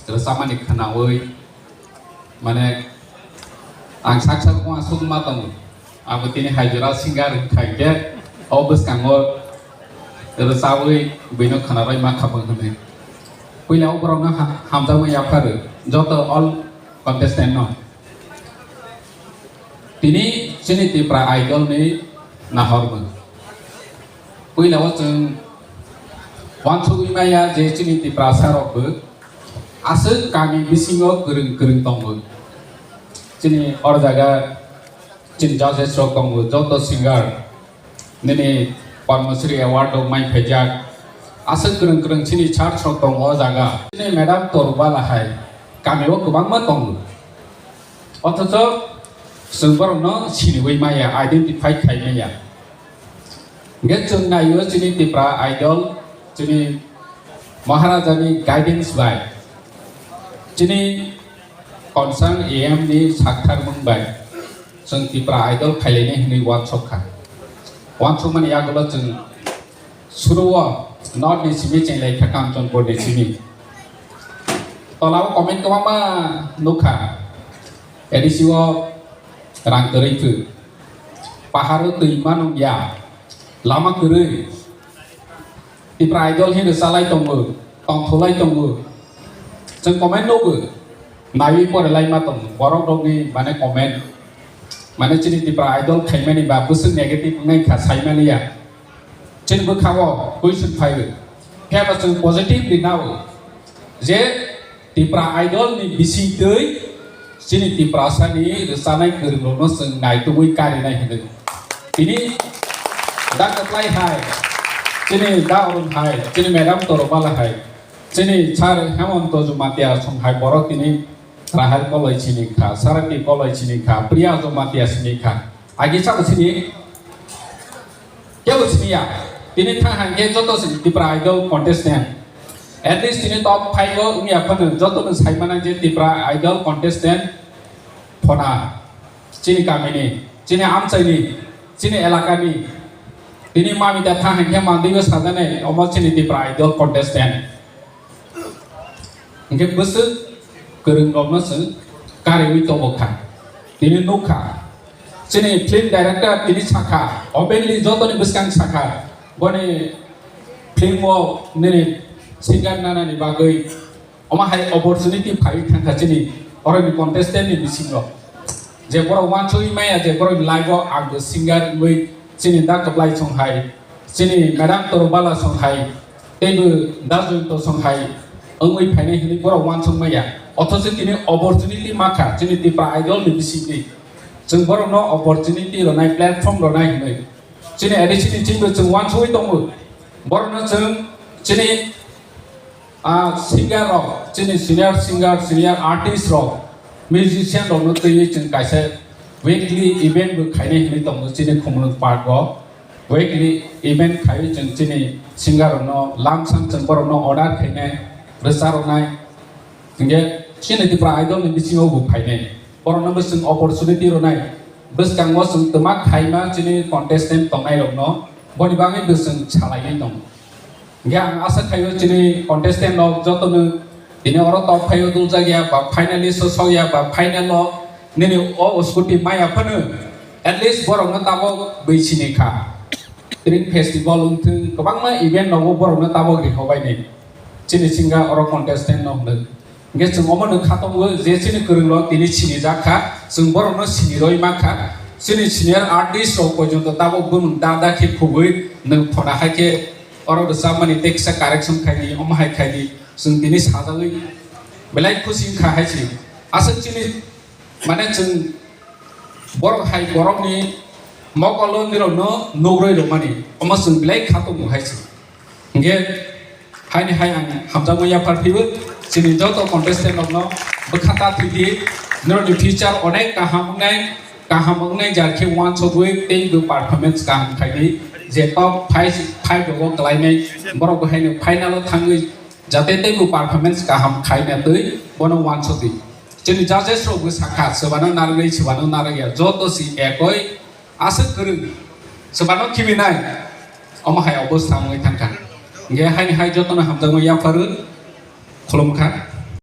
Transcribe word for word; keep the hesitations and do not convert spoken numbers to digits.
Rwchapmani khwnawi, mane, ang sak sak wng aswk ma tongo. Abo tini hai jora singer wngkha khe, o bwskango rwchawi buino khwnabai ma kha bo hwnwi. Puila o borokno ha-, hamjakma yapharo, joto all contestant no. Tini chini Tipra Idol ni nahormung. Puila o chwng uansugwi maya je chini Tiprasa rok bo aswk kami bisingo kwrwng kwrwng tongo. Chini or jaga chini judges rok tongo, joto singer nini Padma Shri Award rok mai phaijak. Aswk kwrwng kwrwng chini church rok tongo o jaga. Chini Madam Torubala hai kami o kwbangma tongo. Othocho chwng borokno siniwi maya, identify khai maya. Hingke chwng naio chini Tipra Idol, chini Maharajani guidance bai, chini concern A M ni saktharmung bai, chwng Tipra Idol khailainai hwnwi uansuk kha. Uansukmani yagulo chwng suruo North ni simi chenglai kha Kamchonpur ni simi. Tolao comment kwbangma nukha, A D C o rang kwrwi phu, paharo twi manung ya, lama kwrwi. Tipra Idol hino salai tongo, tongthulai tongo. Chwng comment nugo, naiwi porelai ma tongo. Borok rokni mane comment, mane chini Tipra Idol khaimani ba bwswk negative wngnai kha saimani ya. Chini bwkhao question phaiwi. Phiya ba chwng positive ri nao je Tipra Idol ni bisingtwi chini Tiprasa ni rwchanai kwrwngrokno chwng naitugwi karinai hwnwi. Tini da kwplai hai, chini da Arun hai, chini Madam Torobala hai, chini Sir Hemonto Jumatia song hai borok tini Rahel Koloi sini kha, Sarati Koloi sini kha, Priya Jumatia sini kha. Agi sabo sini? Kebo sini ya. Tini thang hang khe joto sini Tipra Idol contestant. At least tini top five o wngya phano joto no sai mana je Tipra Idol contestant phona chini kamini, chini amchaini, chini elakani. Tini mami da thang hang khe mandwi o sajane omo chini Tipra Idol contestant. Hingke bwswk kwrwng rokno chwng kariwi tongo kha. Tini nukha. Chini film director tini sakha, openly jotoni bwskang sakha. Boni film o nini singer nanani bagwi omo hai opportunity phaiwi thangkha chini oroni contestant ni bisingo. Je borok uansugwi maya je borokni life o ang bo singer wngwi chini da kwplai song hai, chini Madam Torobala song hai, teibo da Joyonto song hai wngwi phainai hwnwi borok uansuk maya. Othocho tini opportunity makha chini Tipra Idol ni bisingtwi. Chwng borokno opportunity rwnai, platform rwnai hwnwi. Chini A D C ni team bo chwng uansugwi tongo. Borokno chwng chini Ah, singer rok, chini senior singer, senior artist rok, musician rok no twiwi chwng kaisa weekly event bo khainai hinwi tongo chini Khumulwng Park o. Weekly event khaiwi chwng chini singer rok no lamsam chwng borok no order khainai, rwcha rwnai. Hingke chini Tipra Idol ni bisingo bo phainai. Borok no bo chwng opportunity rwnai. Bwskango chwng twma khaima chini contestant tongnai rok no boni bagwi bo chwng salainai tongo. Hingke ang asa khaio chini contestant rok jotono tini oro top five o duljakya ba finalist o sokya ba final o nini o scooty maya phano at least borokno tabok bwi sini kha. Tring festival wngthung kwbangma event rogo borokno tabok rihobaini chini singa oro contestant no hwnwi. Hingke chwng omo nwng kha tongo je chini kwrwng rok tini sinijak kha, chwng borok no siniroi mankha. Chini senior artist rok pojonto tabok bumung da da khe khugwi nwng phona hai khe oro rwchapmani tei kisa correction khaidi, omo hai khaidi chwng tini sajagwi belai khusi wngkha hai se. Aswk chini mane chwng borok hai borokni mokolo nirokno nugroi rwmani omo chwng belai kha tongo hai se. Hingke haini hai ang hamjakma yaphar phiwi chini joto contestant rokno bwkha ta thwidi, norokni future onek kaham wngnai, kaham wngnai jar khe uansugwi tei bo performance kaham khaidi, je top five, five rogo kwlainai borok bo haino final o thangwi jate tei bo performance kaham khaina twi bono uansugwi. Chini judges rok bo sakha, swbano narwgwi, swbano narwgya, joto si ekoi aswk kwrwng, swbano khiminai, omo hai obostha wngwi thangkha. Hingke haini hai jotono hamjakma yapharo khulumkha.